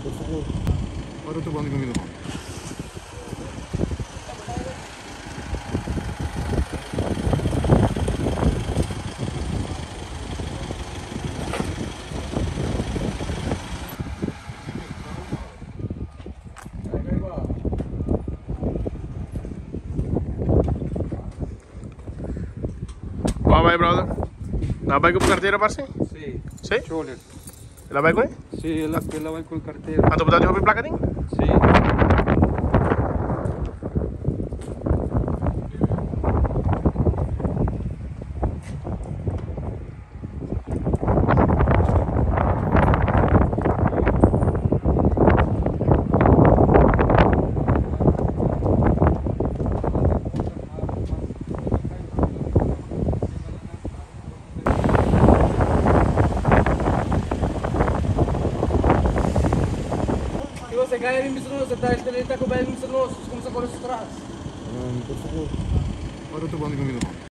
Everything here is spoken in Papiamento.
Por favor. Ora tu banda comigo. Bye bye, brother. La bai ku cartera, parce? Si. Si? Choler. La bai ku? Si, el a bai ku cartera. Anto bo ta di placa tin? Si. Por favor. Ora tu banda comigo.